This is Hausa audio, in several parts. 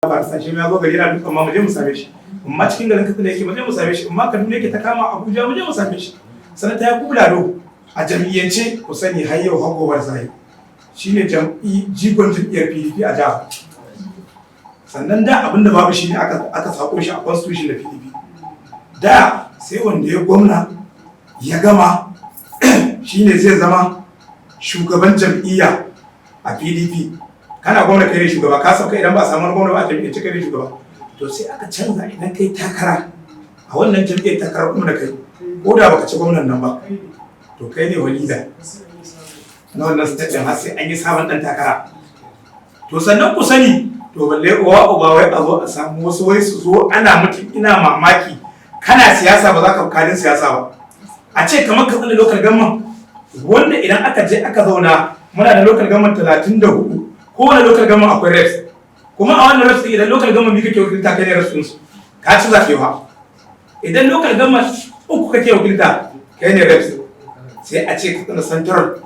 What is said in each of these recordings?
Barista shi ya zo gari yana dukan ma, mu je mu same shi. Amma cikin garin Katsina yake, mu je mu same shi. Amma Kaduna yake, ta kama Abuja, mu je mu same shi. Sanata Yakubu Lado a jam'iyyance, ku sani, har yau har gobe sai shine jam'i jigon jam'iyyar PDP a jihar. Sannan da abinda babu shi ne aka sako shi a constitution da PDP. Da sai wanda ya gwamna ya gama shine zai zama shugaban jam'iyya a PDP. Kana gwamna, kai ne shugaba. Ka sauka, idan ba a samu wani gwamna ba a jam'iyyance, kai ne shugaba. To sai aka canza, idan kai takara a wannan jam'iyyar, takarar gwamna kai, ko da baka ci gwamnan nan ba, to kai ne walida na wannan state din har sai an yi sabon dan takara. To sannan ku sani, to balle uwa uba wai a zo a samu wasu wai su zo ana mutum. Ina mamaki, kana siyasa ba za ka kalin siyasa ba. A ce kamar Katsina Local Government, wanda idan aka je aka zauna, muna da local government 34, kowane local government akwai reps. Kuma a wannan reps, idan local government biyu kake wakilta, kai ne reps ɗinsu, ka ci zaɓe fa. Idan local government uku kake wakilta, kai ne reps. Sai a ce Katsina Central,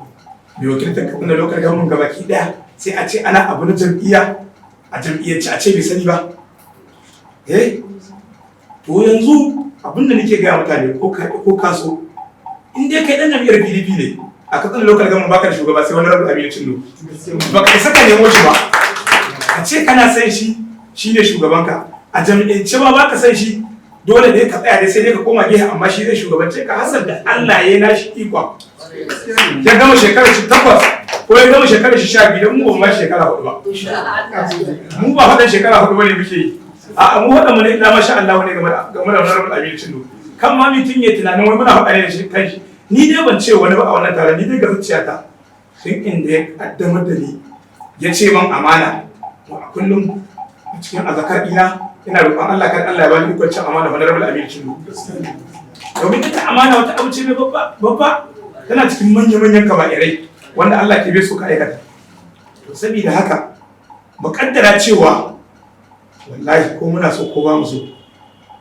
mai wakiltar Katsina Local Government gabaki ɗaya, sai a ce ana abu na jam'iyya a jam'iyyance, a ce bai sani ba. Eh, to yanzu abin da nake gaya mutane, ko ka ko kaso, in dai kai dan jam'iyyar PDP ne a Katsina Local Government, baka da shugaba sai wani Rabu Aminu Cillo. Baka isa ka nemo shi ba ka ce kana son shi, shine shugabanka. A jam'iyyance ma baka son shi, dole ne ka tsaya dai, sai dai ka koma gefe, amma shi zai shugabance ka hasar da Allah ya yi nashi ikon ya gama shekarar shi 8 ko ya gama shekarar shi 12. Don mu ba ma shekara 4 ba, mu ba faɗan shekara 4 bane muke yi. A'a, mu faɗan mu ne illa masha Allah ne game da Honorable Aminu Cillo. Kan ma mutum ya tunanin wai muna faɗa ne da shi kan shi. Ni dai ban ce wani ba a wannan taron. Ni dai ga zuciyata, tun inda ya kaddamar da ni ya ce man amana, to a kullum a cikin azakar ina ina roƙon Allah kan Allah ya bani ikon cin amana Honorable Aminu Cillo, domin ita amana wata abu ce mai babba babba, tana cikin manya-manyan kaba'irai wanda Allah ke bai so ka aikata. To saboda haka, mu kaddara cewa wallahi ko muna so ko ba mu so,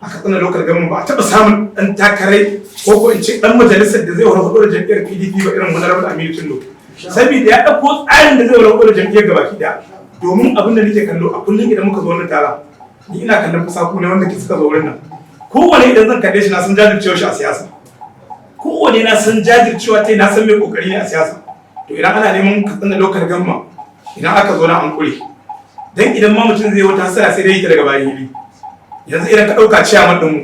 a Katsina Local Government ba a taɓa samun ɗan takarai ko in ce ɗan majalisar da zai warwaro da jam'iyyar PDP ba irin Honorable Aminu Cillo, saboda ya ɗauko tsarin da zai warwaro da jam'iyyar gabaki ɗaya. Domin abin da nake kallo a kullum idan muka zo wannan tara, ni ina kallon fusaku ne wanda ke suka zo wurin nan. Kowane idan zan kalle shi, na san jajircewa shi a siyasa. Kowane na san jajircewa ta, na san mai kokari ne a siyasa. To idan ana neman Katsina Local Government, idan aka zo na an kure. Dan idan ma mutum zai wata hasara, sai dai yi ta daga bayan hili. Yanzu idan ka ɗauka ciyaman ɗinmu,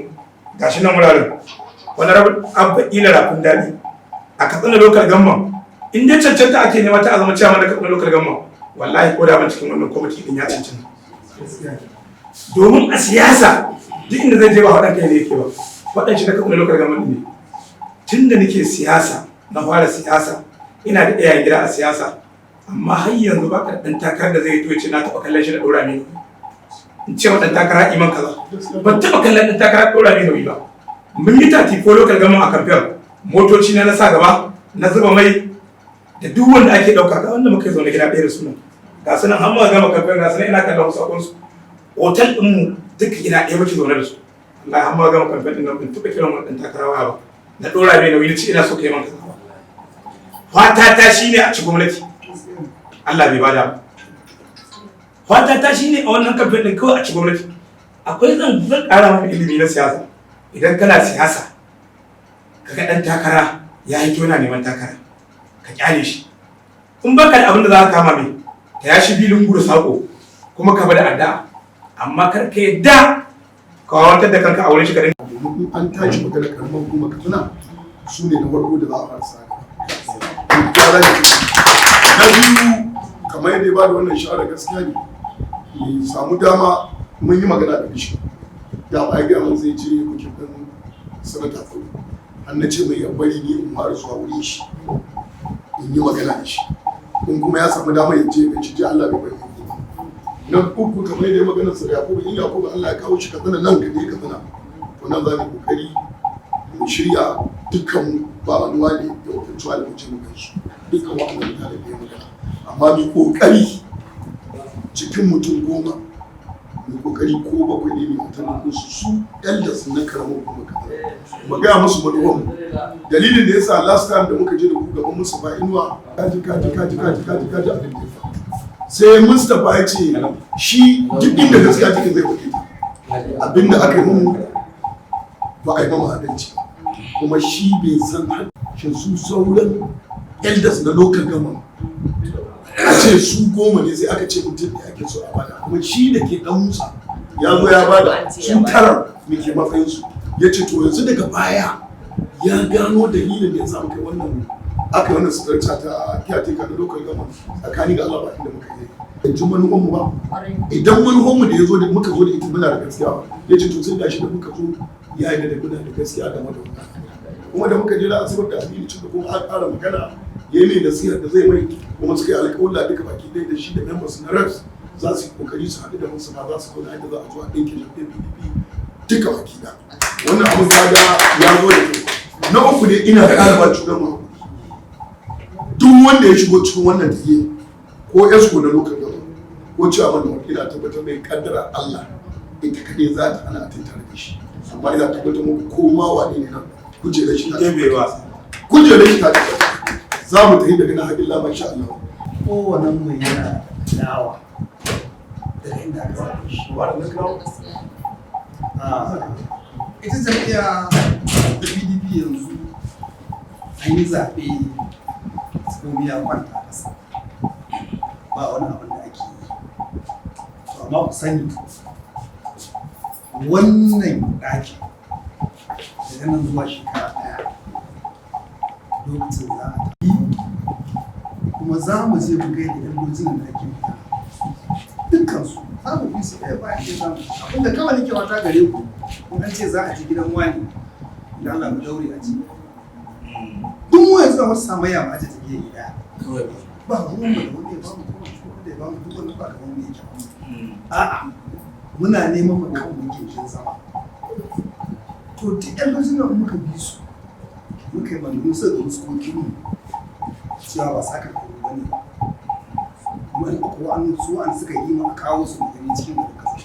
gashi nan wuraren, wani rabu Abba Ila Rafin Daɗi, a Katsina Local Government, in dai cancanta ake nema ta a zama ciyaman da Katsina Local Government, wallahi ko da ban cikin wannan kwamiti din, ya cancanta. Domin a siyasa duk inda zai je, ba faɗan kai ne yake ba, faɗan shi na Katsina Local Government ne. Tun da nake siyasa, na fara siyasa, ina da iyayen gida a siyasa, amma har yanzu ba ka da ɗan takarar da zai yi ce na taɓa kallon shi da ɗora mini, in ce wa ɗan takara iman kaza. Ban taɓa kallon ɗan takara ɗora mini nauyi ba. Mun yi 34 local government a kamfen, motoci na na sa gaba, na zuba mai da duk wanda ake ɗauka. Ga wanda muka yi zaune gida ɗaya da suna, ga su nan har muka gama kamfen, ga su nan ina kallon sakon su. Hotel ɗinmu duka gida ɗaya muke zaune da su. Wallahi har muka gama kamfen ɗin nan, ban taɓa kiran wani ɗan takara waya ba na ɗora mai nauyi, na ce ina so ka yi man kaza ba. Fata ta shine a ci gwamnati, Allah bai bada ba. Fata ta shine a wannan kamfen ɗin kawai a ci gwamnati. Akwai zan ƙara maka ilimi na siyasa. Idan kana siyasa, kaga ɗan takara ya yi yana neman takara, ka kyale shi. In baka da abin da za ka kama mai, ka yashi bilin gudu sako kuma ka bada addu'a, amma kar ka yadda ka wawantar da kanka a wurin shi ka dinga Domin in an tashi magana karamar hukumar Katsina, su ne na farko da za a fara sa gaba. Na biyu, kamar yadda ya bada wannan shawara, gaskiya ne, ya samu dama mun yi magana da shi. Dama ya gaya mun zai je wakil ɗin Sanata Tsaro, har na ce mai ya bari ni in fara zuwa wurin shi in yi magana da shi, in kuma ya samu dama ya je ya ci. Allah bai bari ba. Na uku, kamar yadda ya magana sa da Yakubu, in Yakubu Allah ya kawo shi Katsina nan, gane Katsina, to nan za mu kokari mu shirya dukkan ba wani wani ya wakilci wani, mu je mu gansu dukkan wa'annan mutane da ya magana. Amma mu kokari cikin mutum 10, mu kokari ko bakwai ne mu fitar da su, su elders na karamar kuma Katsina, mu gaya musu manufan mu. Dalilin da yasa last time da muka je da ku gaban Mustapha Inuwa, kaji kaji kaji kaji kaji kaji abin da ya faru. Sai Mustapha ya ce shi duk inda gaskiya take zai faɗi ta. Abinda aka yi mun ba a yi mama adalci, kuma shi bai san shin su sauran elders na local government, a ce su 10 ne, sai aka ce mutum da ake so a bada, kuma shi da ke dan Musa ya zo ya bada, su tara muke matsayin su. Ya ce to yanzu daga baya ya gano dalilin da ya samu kai wannan aka yi wannan structure ta caretaker na local government. Tsakani ga Allah, ba inda muka yi yanzu manufan mu ba. Idan manufan mu da ya zo da muka zo da ita muna da gaskiya ba, ya ce to sai gashi da muka zo ya yi da muna da gaskiya game da wannan. Kuma da muka je da Asabar da Aminu Cin da kuma aka ƙara magana, ya yi mai nasiha da zai mai, kuma suka yi alƙawalla duka baki ɗaya da shi da members na reps za su yi kokari su haɗu da musu ma za su zauna yadda za a zo a ɗinke jam'iyyar PDP duka baki ɗaya. Wannan abu kaga ya zo da kyau. Na uku ne, ina ƙara ba junan mu hakuri. Duk wanda ya shigo cikin wannan tafiya, ko exco na local government ko chairman na, ina tabbatar mai kaddara Allah ita kaɗai za ta hana a tare da shi. Amma ina tabbatar muku, ko ma wane ne nan, kujerar shi ta Ita bai wasa. Kujerar shi ta tabbata. Za mu tafi daga nan haɗin lama insha Allah. Kowannen mu yana dawa daga inda aka zaɓe shi. Ita jam'iyya ta PDP yanzu an yi zaɓe, komai ya kwanta ƙasa, ba wani abin da ake yi. To amma ku sani, wannan ɗakin daga nan zuwa shekara ɗaya lokacin za a tafi, kuma za mu je mu gaida yan dojin da ake fita dukkansu, za mu bi su ɗaya bayan ɗaya. Za mu abinda kawai nake wata gare ku, kun an ce za a je gidan wani da Allah mu daure a ci. Duk mu yanzu da wata samayya ma aje ta gefe ɗaya, ba ruwan mu da wanda ya ba mu ko wanda ya ba mu, duk wanda ba gaban mu yake ba. A'a, muna neman mu kan mu gindin zama. To duk yan dojin nan muka bi su, muka yi maganganu, suka ga fuskokin mu cewa ba sa karɓar ba ne, kuma in ko an su an suka yi mu a kawo su mu gani cikin garin kasa.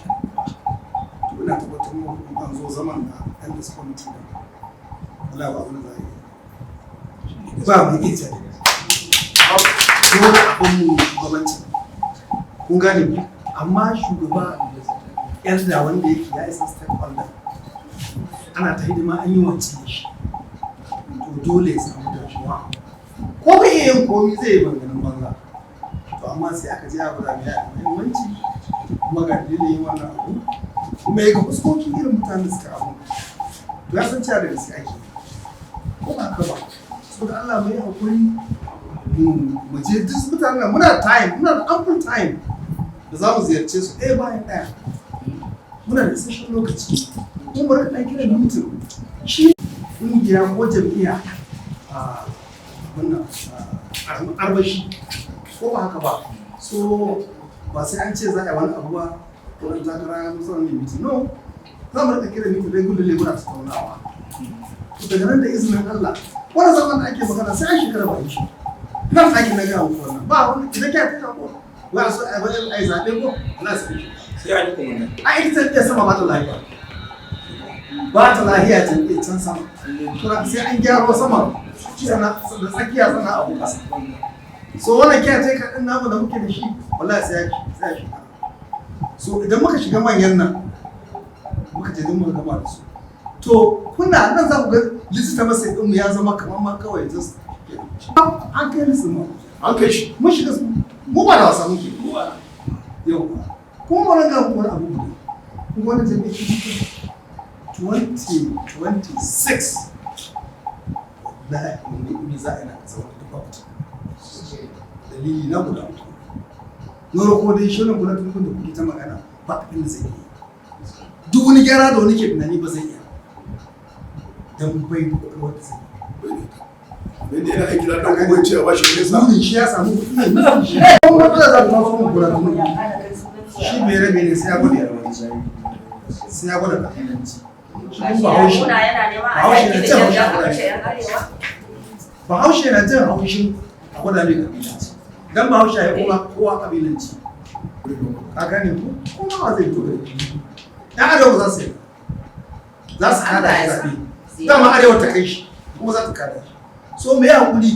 To ina tabbatar muku, in an zo zaman da elders committee da wala ba wani za a yi ba mai iya dole abin mu shugabanci, kun gane ku. Amma shugaba elder wanda yake ya isa stakeholder, ana ta hidima an yi wancan da shi, to dole ya samu damuwa, ko bai iya yin komi zai yi maganganun banza. To amma sai aka je abu da mai da muhimmanci, kuma ga dalilin yin wannan abu, kuma ya ga fuskokin irin mutanen da suka abu, to ya san cewa da gaske ake, ko ba haka ba? Saboda Allah mu yi hakuri, mu je duk mutanen nan. Muna da time, muna da ample time da za mu ziyarce su ɗaya bayan ɗaya. Muna da isasshen lokaci kuma mu rika ɗan kiran meeting. Shi ƙungiya ko jam'iyya a wannan armashi, ko ba haka ba? So ba sai an ce za a yi wani abu ba ko ɗan takara ya zo sanar mai meeting. No, za mu rika kiran meeting regularly, muna tattaunawa. To daga nan da izinin Allah, wannan zaman da ake magana sai an shekara ba yi shi nan ɗakin na gaya muku wannan ba wani idan kya ta ko wai a so a yi zaɓe ko Allah sai shi. Sai an yi kuma. A ita ta sama ba ta lahiya, ba ta lahiya jam'iyyar can sama. Sai an gyaro sama sana da tsakiya sana abu ƙasa. So wannan caretaker ɗin namu da muke da shi, wallahi sai ya shiga. So idan muka shiga manyan nan, muka je muka gama da su, to kuna nan za ku ga legitimacy ɗinmu ya zama kamar ma kawai just an kai ni mu. An kai shi. Mun shiga su, mu ba da wasa muke yau. Kuma mu ranga muku wani abu guda, kuma wannan jami'a 2026, wallahi mun yi za a yi na kasa wani duk babu dalili na guda uku. Na farko dai, shirin guda tun da kuke ta magana, ba abin da zai iya. Duk wani gyara da wani ke tunani ba zai iya, dan bai da kwakwalwar da zai Bai da yana aiki da ɗan kuma ce a bashi nesa. Burin shi ya samu kuɗi ne, burin shi kuma wata da za ta mu guda tun shi bai rabe ne, sai ya gwada yarbanci, sai ya gwada kabilanci. Shi kuma Bahaushe Bahaushe na na jin haushin jin Bahaushe na jin haushin a gwada mai kabilanci, dan Bahaushe ya kuma kowa kabilanci, ka gane ko? Kuma ba zai fito da ɗan arewa za su yi, za su kada shi zaɓe. Dama arewa ta kai shi kuma za ta kada shi. So mu yi hakuri,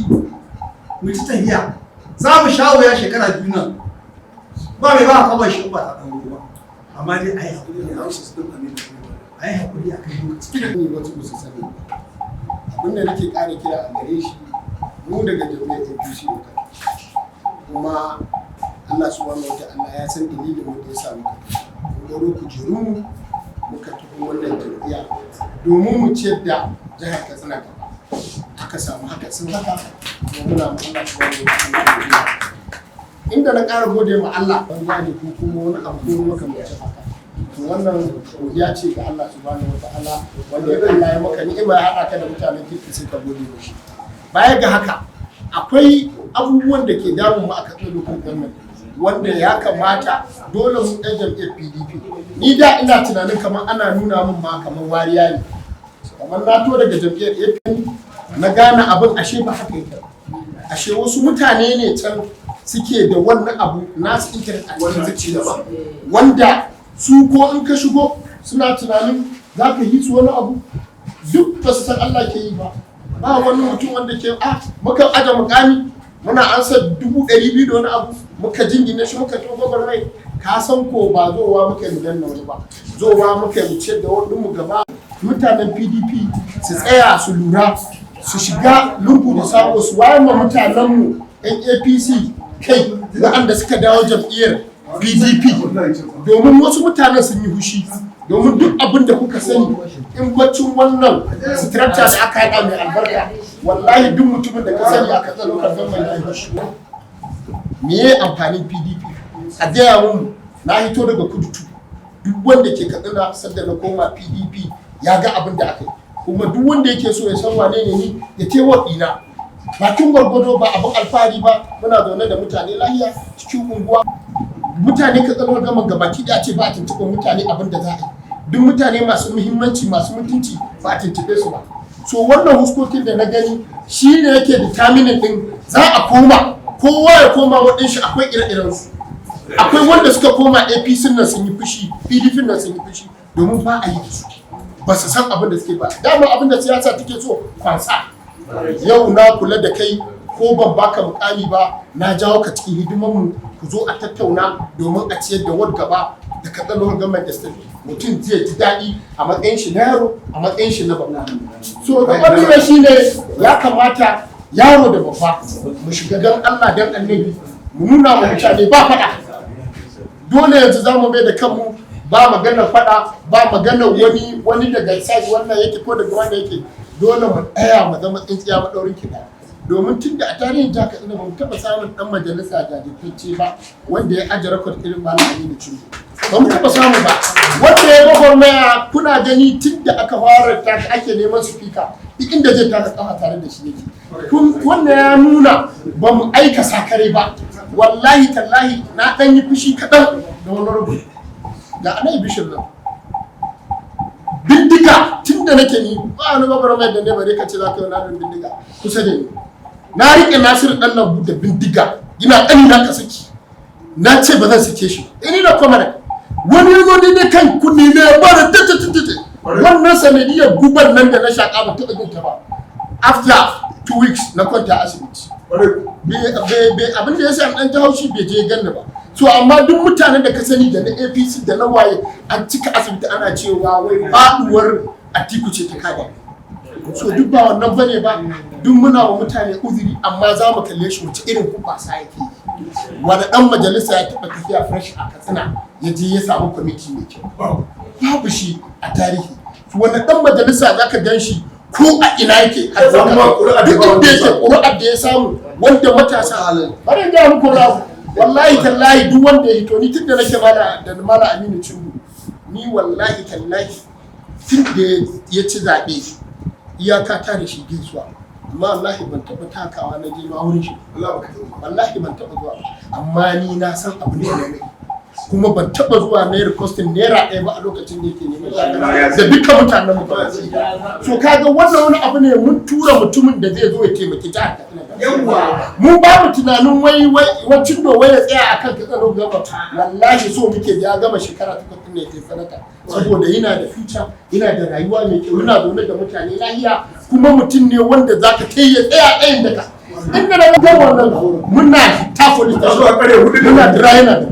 mu ci tahiya, za mu sha wuya shekara 2 nan. Ba mai ba kwaban shi ba ta ɗan ba, amma dai a yi haƙuri, a yi haƙuri a kan lokaci. Ne wasu ba su sani ba. Abin da nake ƙara kira a gare shi, mu daga jam'iyyar APC muka, kuma Allah subhanahu wa ta'ala ya san dalilin wanda ya sa muka baro kujerun muka tafi wannan jam'iyya domin mu ciyar da jihar Katsina gaba. Aka samu haka sun haka, kuma muna ma Allah subhanahu wa ta'ala godiya. Inda na ƙara gode ma Allah, ban gane ko kuma wani abu ko makamancin haka. To, wannan godiya ce ga Allah subhanahu wa ta'ala, wanda ya Allah ya maka ni'ima ya haɗa ka da mutanen kirki, sai ka gode mishi. Baya ga haka, akwai abubuwan da ke damun mu a Katsina Local Government wanda ya kamata dole mu ɗan jam'iyyar PDP. Ni da ina tunanin kamar ana nuna min ma kamar wariya ne, kamar na to daga jam'iyyar APC, na gane abin ashe ba haka yake ba. Ashe wasu mutane ne can suke da wannan abu nasu interest a cikin zuciya, wanda su ko in ka shigo suna tunanin za ka yi su wani abu. Duk ba su san Allah ke yi ba. Ba wani mutum wanda ke a muka aje mukami muna ansa 200,000 da wani abu, muka jingine shi muka to gwagwarmai. Ka san ko ba zowa muka yi mu danna wani ba, zowa muka yi mu ciyar da wani mu gaba. Mutanen PDP su tsaya su lura, su shiga lungu da sako, su wayar ma mutanenmu yan APC kai, waɗanda suka dawo jam'iyyar PDP, domin wasu mutanen sun yi hushi. Domin duk abin da kuka sani in baccin wannan structure da aka haɗa mai albarka, wallahi duk mutumin da ka sani a Katsina Local Government ya yi hushi. Meye amfanin PDP? A gaya mun. Na hito daga kudu, duk wanda ke Katsina sadda na koma PDP ya ga abin da aka yi. Kuma duk wanda yake so ya san wane ne ni, ya tewa ɗina bakin gwargwado. Ba abin alfahari ba, muna zaune da mutane lahiya cikin unguwa. Mutane Katsina gama gabaki da ce ba a tuntuɓe mutane abin da za a yi. Duk mutane masu muhimmanci, masu mutunci, ba a tuntuɓe su ba. So wannan huskokin da na gani shi ne yake determining din za a koma, kowa ya koma waɗin shi. Akwai ire-iren su, akwai wanda suka koma APC nan sun yi fushi, PDP nan sun yi fushi, domin ba a yi da su, ba su san abin da suke ba. Dama abin da siyasa take so kwansa. Yau na kula da kai, ko ban baka mukami ba, na jawo ka cikin hidimanmu, ku zo a tattauna domin a ciyar da ward gaba da Katsina Local Government da State. Mutum zai ji daɗi a matsayin shi na yaro, a matsayin shi na babba. So da wannan shi ne ya kamata yaro da babba mu shiga, don Allah don Annabi mu nuna wa mutane ba faɗa. Dole yanzu za mu mai da kanmu, ba maganar faɗa, ba maganar wani wani daga side wannan yake ko daga wannan yake. Dole mu tsaya mu zama tsintsiya maɗaurin ki ɗaya, domin tun da a tarihin jihar Katsina ba mu taɓa samun ɗan majalisa jajirtacce ba wanda ya ajiye record irin Malam Aminu Chindo. Ba mu taɓa samu ba wanda ya gwagwarmaya. Kuna gani, tun da aka fara taka ake neman speaker, duk inda zai taka kafa tare da shi yake. Wannan ya nuna ba mu aika sakare ba. Wallahi tallahi na ɗan yi fushi kaɗan da wani rubutu da anai bishir nan. Bindiga, tun da nake ni ba wani gwagwarmayar da ne bare ka ce za ka yi wani bindiga kusa da ni. Na riƙe Nasiru ɗan Lambu da bindiga, ina ƙani na ka saki, na ce ba zan sake shi ba. Ini da kwamare wani yazo ne ne kan kunne ne ya bada tata tata. Wannan sanadiyar guban nan da na shaƙa ba taɓa jin ta ba. After 2 weeks na kwanta asibiti. Abin da ya sa ɗan ji haushi, bai je ganni ba. So amma duk mutanen da ka sani, da na APC da na waye, an cika asibiti ana cewa wai faɗuwar Atiku ce ta kada. So duk ba wannan bane ba, duk muna wa mutane uzuri, amma za mu kalle shi wace irin kubasa yake yi. Wani dan majalisa ya taɓa tafiya fresh a Katsina ya je ya samu kwamiti mai kyau? Babu shi a tarihi. Wani dan majalisa za ka gan shi ko a ina yake har Samu ma ƙuri'ar da duk ba inda wanda ya yake samu. ƙuri'ar da ya samu, wanda matasa, bari in gaya muku wani abu. Wallahi tallahi duk wanda ya hito, ni tun da nake mala da Mala Aminu Chindo, ni wallahi tallahi tun da ya ci zaɓe iyaka ta da shi gaisuwa, amma wallahi ban taɓa takawa na je ma wurin shi. Allah baka taɓa. Wallahi ban taɓa zuwa ba, amma ni na san abin da na mai, kuma ban taɓa zuwa na yi requesting naira ɗaya ba a lokacin da yake neman takara da dukkan mutanen mu ba. So kaga wannan wani abu ne, mun tura mutumin da zai zo ya taimaki jihar Katsina. Yawwa. Mu ba mu tunanin wai wai wancin do wai ya tsaya akan Katsina gaba. Wallahi so muke ya gama shekara 8 ɗin ne ya sanata, saboda yana da future, yana da rayuwa mai kyau, yana zaune da mutane lahiya, kuma mutum ne wanda zaka kai ya tsaya tsayin daka. Inda na ga wannan, muna ta police Ta zuwa ƙarfe hudu da muna dira yana da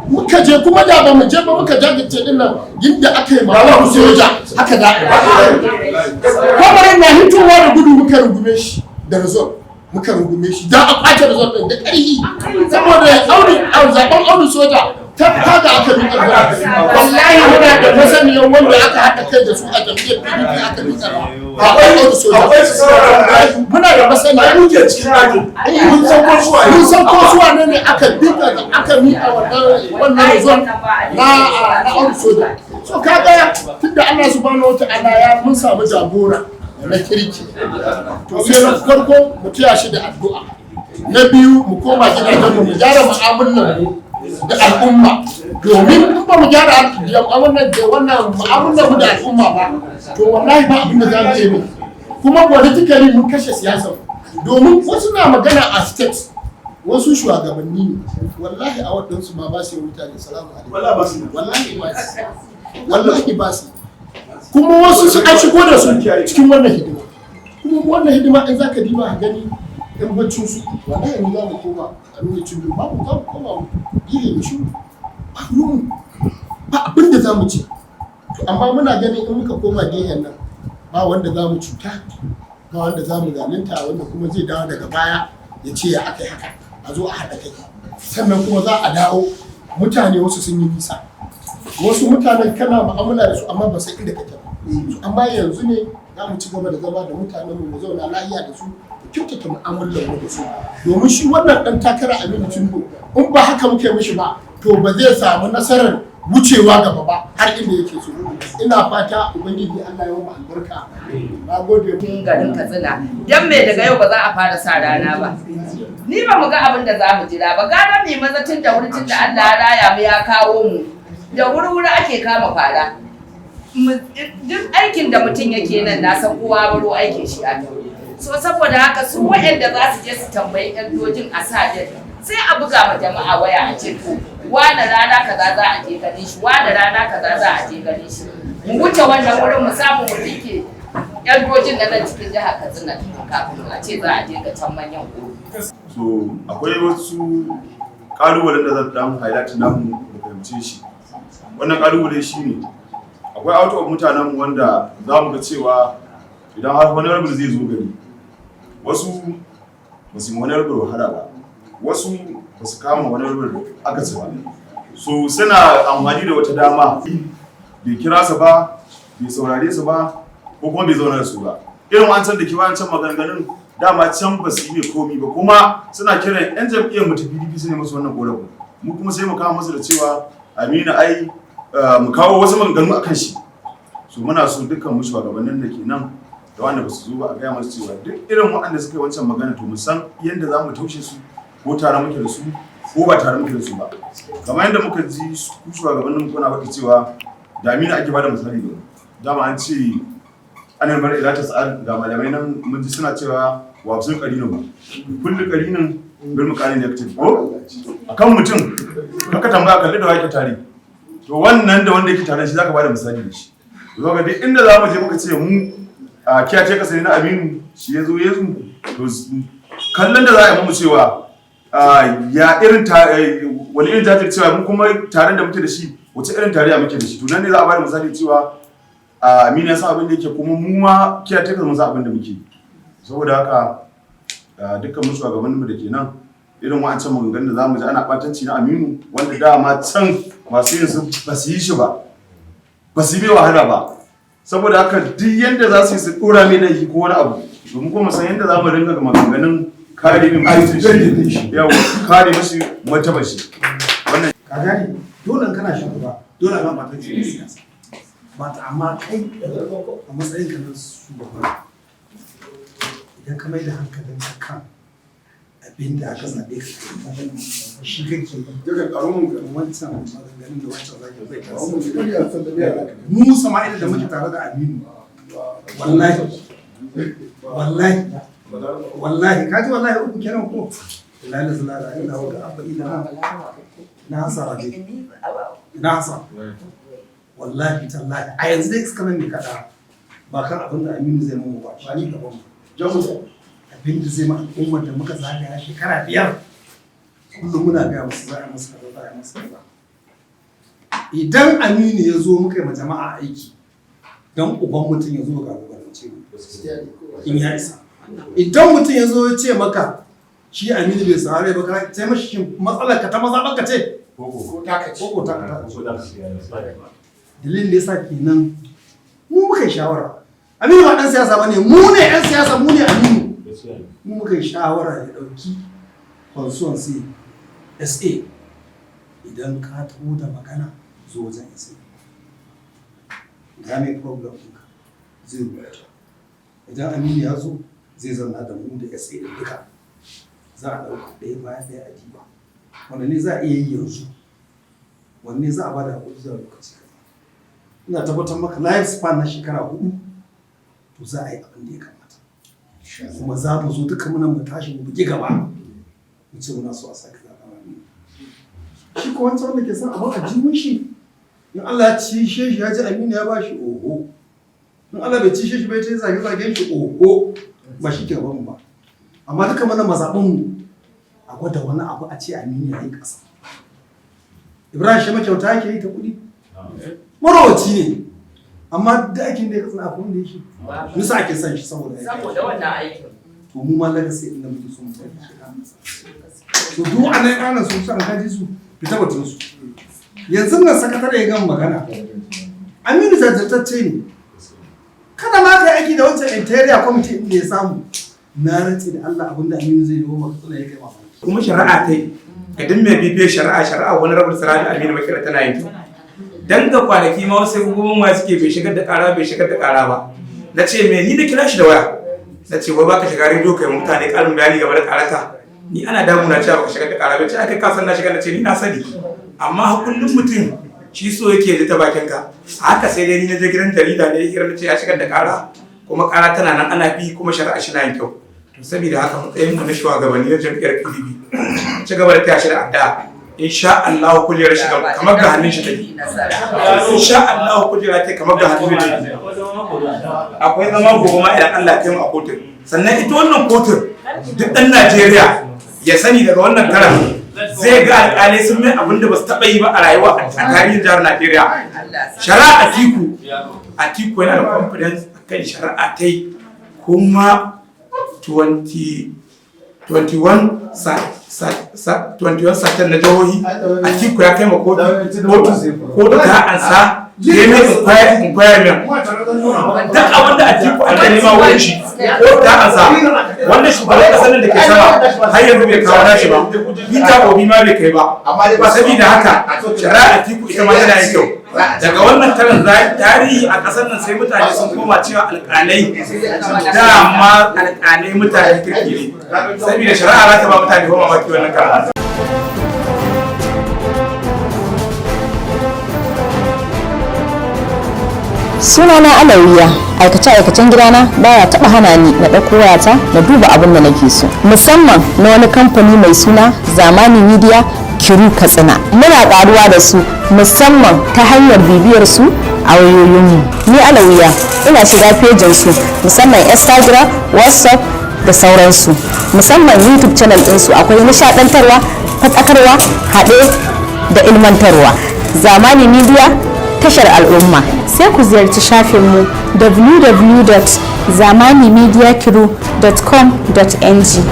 Muka je, kuma da ba mu je ba muka jajirce din nan, inda aka yi ma soja haka za a yi. Kwamarin na hitowa da gudu, muka rungume shi da result, muka rungume shi da a kwace result din da ƙarfi, saboda auri zaben Audu Soja ta kaga aka duka. Wallahi muna da masaniyar wanda aka haɗa kai da su a jam'iyyar PDP aka duka zaben Audu Soja. Akwai su sauran. Muna da masaniya. Ai muke cikin ɗakin, mun san ko su waye. Mun san ko su wane ne aka duka, aka miƙa wannan result na Audu Soja. So kaga tunda Allah subhanahu wataala ya mun samu jagora na kirki, to sai na farko mu taya shi da addu'a, na biyu mu koma gidajen mu, mu gyara mu'amalar mu da al'umma, domin in ba mu gyara wannan da wannan mu'amalar mu da al'umma ba, to wallahi ba abin da za mu yi mu. Kuma politically mun kashe siyasar, domin wasu na magana a state, wasu shugabanni ne, wallahi a waɗansu ma ba su yi mutane salamu alaikum. Wallahi ba su yi. Wallahi ba su, wallahi ba su. Kuma wasu su an shigo da su cikin wannan hidima. Kuma wannan hidima, in zaka diba a gani, in baccin su, wallahi mu za mu koma a nuna cin ba mu za mu koma mu gire mu shiru, ba ruwan ba abin da za mu ci. To amma muna ganin in muka koma gehen nan, ba wanda za mu cuta, ba wanda za mu zalunta, wanda kuma zai dawo daga baya ya ce ya aka yi haka. A zo a haɗa kai, sannan kuma za a dawo mutane wasu sun yi nisa, wasu mutanen kana mu'amala da su amma ba san inda kake ba. So, amma yanzu ne za mu ci gaba da zama da mutanen mu, mu zauna lafiya da su, mu kyautata mu'amalar mu da su, domin shi wannan dan takara Aminu Tinubu, in ba haka muke mishi ba, to ba zai samu nasarar wucewa gaba ba har inda yake so. Ina fata Ubangiji Allah ya mu albarka. Na gode. Cikin garin Katsina. Dan me daga yau ba za a fara sa rana ba? Ni ba mu ga abin da za mu jira ba. Gara mu yi maza tun da wuri, tun da Allah ya raya mu ya kawo mu. Da wuri-wuri ake kama fara. Duk aikin da mutum yake nan, na san kowa baro aikin shi a tauri. So saboda haka su waɗanda za su je su tambayi 'yan dojin a sa din, sai a buga ma jama'a waya a ce, to wane rana kaza za a je ganin shi, wane rana kaza za a je ganin shi. Mu wuce wannan wurin, mu samu mu rike 'yan dojin na nan cikin jihar Katsina kafin a ce za a je ga can manyan gobe. So akwai wasu kalubalen da zan dan highlight namu mu fahimce shi. Wannan kalubale shine akwai out of mutanen mu wanda za mu ga cewa idan har honorable zai zo gari, wasu ba su yi honorable wahala ba, wasu ba su kama honorable akasi ba. So suna amfani da wata dama, bai kira su ba, bai saurare su ba, ko kuma bai zauna da su ba. Irin wancan da ke wancan maganganun dama can ba su yi mai komi ba, kuma suna kiran yan jam'iyyar mu ta PDP su ne musu wannan korafin. Mu kuma sai mu kawo musu da cewa Aminu ai mu kawo wasu maganganu akan shi. So muna so dukkan mu shugabannin da ke nan da wanda ba su zo ba, a gaya musu cewa duk irin waɗanda suka yi wancan magana, to mu san yadda za mu taushe su, ko tare muke da su ko ba tare muke da su ba. Kamar yadda muka ji ku shugabannin kuna faɗi cewa da Aminu ake bada misali da mu. Dama an ce ana bar ila ta sa'al, ga malamai nan mun ji suna cewa wa sun qarinu ba kullu qarinin bil muqarin yaktab ko akan mutum kaka tambaya, kalli da wake tare. To wannan da wanda yake tare shi zaka bada misali da shi. To ga duk inda za mu je, muka ce mu a kiyace ka sai na Aminu shi ya zo ya zo, to kallon da za a yi mu cewa ya irin wani irin jajircewa mu kuma taron da muke da shi, wace irin tarayya muke da shi, to nan ne za a bada misali cewa Aminu ya san abin da yake, kuma mu ma kiyace ka mun san abin da muke. Saboda haka dukkan mu shugabanninmu da ke nan, irin wa'ancan maganganun da zamu ji ana batanci na Aminu, wanda dama can masu yin su ba su yi shi ba, ba su yi mai wahala ba. Saboda haka duk yanda za su yi su dora mai laifi ko wani abu, domin kuma san yanda za mu ringa maganganun kare mai mutuncin shi, yawa kare mashi martabar shi. Wannan Ka gane, dole in kana shugaba dole ma ba ta ce siyasa ba ta, amma kai a matsayin ka na shugaba, idan ka mai da hankalin ka kan abin da aka zaɓe ka shi kake yi, Daga karamin ka. wancan maganganun da wancan zagin bai Karamin tasiri. ka. Mu Sama'ila da muke tare da Aminu, wallahi wallahi wallahi, kaji wallahi uku kenan ko, la ilaha illa Allah wa abba ina na hasara dai na hasara, wallahi tallahi. A yanzu dai iska nan ne kada ba kan abin da Aminu zai mamu ba, ba ni gaban mu Jamus. Abin da zai ma al'ummar da muka zagaya shekara 5, kullum muna gaya musu za a yi musu kaza, za a yi musu kaza. Idan Aminu ya zo muka yi ma jama'a aiki, don uban mutum ya zo ga kalubalance mu in ya isa. Idan mutum ya zo ya ce maka shi Aminu bai saurare ba, kana ce mashi, shin matsalar ka ta mazaɓar ka ce ko taka ce? Ko ta ka ta? Dalilin da yasa kenan mu muka yi shawara, Aminu ba dan siyasa bane, mu ne yan siyasa, mu ne Aminu. Mu muka yi shawara ya dauki constituency SA. Idan ka taho da magana, zo wajen SA, ga mai problem ɗinka, zai rubuta. Idan Aminu ya zo, zai zauna da mu da SA ɗin duka, za a ɗauka ɗaya bayan ɗaya a diba wanda ne za a iya yi yanzu, wanne za a ba da haƙuri zuwa lokaci kaza. Ina tabbatar maka, life span na shekara 4, to za a yi abin da ya kamata, kuma za mu zo duka muna mu tashi mu bugi gaba mu ce muna so a sake zaɓen Aminu. Shi ko wancan wanda ke son abin a jihun shi, in Allah ya cishe shi ya ji Aminu ya ba shi, oho. In Allah bai cishe shi bai ce zage zagen shi, oho, ba shi ke gaban mu ba. Amma duka mana mazaɓin mu a gwada wani abu a ce Aminu ya yi ƙasa. Ibrahim shi makyauta yake yi ta kuɗi, marowaci ne, amma duk aikin da ya kasance akwai wanda yake nisa ake son shi saboda aiki. Saboda wannan aikin. To mu ma legacy din da muke so mu bari shi kan so duk wannan ƙananan su an kaji su fita batun su. Yanzu nan sakatare ya gama magana, Aminu jajirtacce ne. Kada ma ka yi aiki da wancan interior committee din da ya samu. Na rantse da Allah, abinda Aminu zai yi wa Katsina ya kai mamaki. Kuma shari'a ta yi, idan mai bibiyar shari'a, shari'a wani rabin Siraju Aminu Makera tana yin kyau. Dan ga kwanaki ma wasu hukumomin waya suke bai shigar da kara, bai shigar da kara ba. Na ce me, ni na kira shi da waya, na ce wai baka shiga rediyo kai mutane karin bayani game da karaka? Ni ana damuna cewa baka shigar da kara ba. Ce aka kasan na shigar. Na ce ni na sani, amma kullum mutum shi so yake ji ta bakin ka. Haka sai dai ni na je gidan jarida ne hira, na ce ya shigar da kara, kuma kara tana nan ana bi, kuma shari'a shi na yin kyau. To saboda haka, matsayin mu na shugabanni na jam'iyyar PDP, ci gaba da taya shi da addu'a. Insha Allah kujerar shi kamar ga hannun shi take. Insha Allah kujera take kamar ga hannun shi take. Akwai zama gobe ma idan Allah ya kai mu a kotun. Sannan ita wannan kotun, duk ɗan Najeriya ya sani, daga wannan karan zai ga alƙalai sun mai abin da ba su taɓa yi ba a rayuwa a tarihin jihar Najeriya. Shari'a Atiku, Atiku yana da confidence akan shari'a ta yi, kuma 20 21 sa 21 satan na jihohi Atiku ya kai ma kotu, kotu ta ansa, ya mai inquirement. Duk abin da Atiku aka nema wurin shi, kotu ta ansa. Wanda shugaban kasar nan da ke sama har yanzu bai kawo nashi ba, Peter Obi ma bai kai ba. Saboda haka shari'a Atiku ita ma tana yin kyau. Daga wannan karan tarihi a kasar nan sai mutane sun koma cewa alƙalai dama alƙalai mutane kirki ne, saboda shari'a za ta ba mutane ba mamaki wannan karan. Sunana Alawiya. Aikace-aikacen gidana baya taba hana ni na ɗauko wayata na duba abin da nake so, musamman na wani kamfani mai suna Zamani Media Kiru Katsina. Muna karuwa da su musamman ta hanyar bibiyar su a wayoyinmu. Ni Alawiya ina shiga fejin su, musamman Instagram, WhatsApp da sauransu, musamman YouTube channel ɗinsu. Akwai nishaɗantarwa, faɗakarwa, haɗe da ilmantarwa. Zamani Media, tashar al'umma. Sai ku ziyarci shafinmu www.zamanimediacrew.com.ng.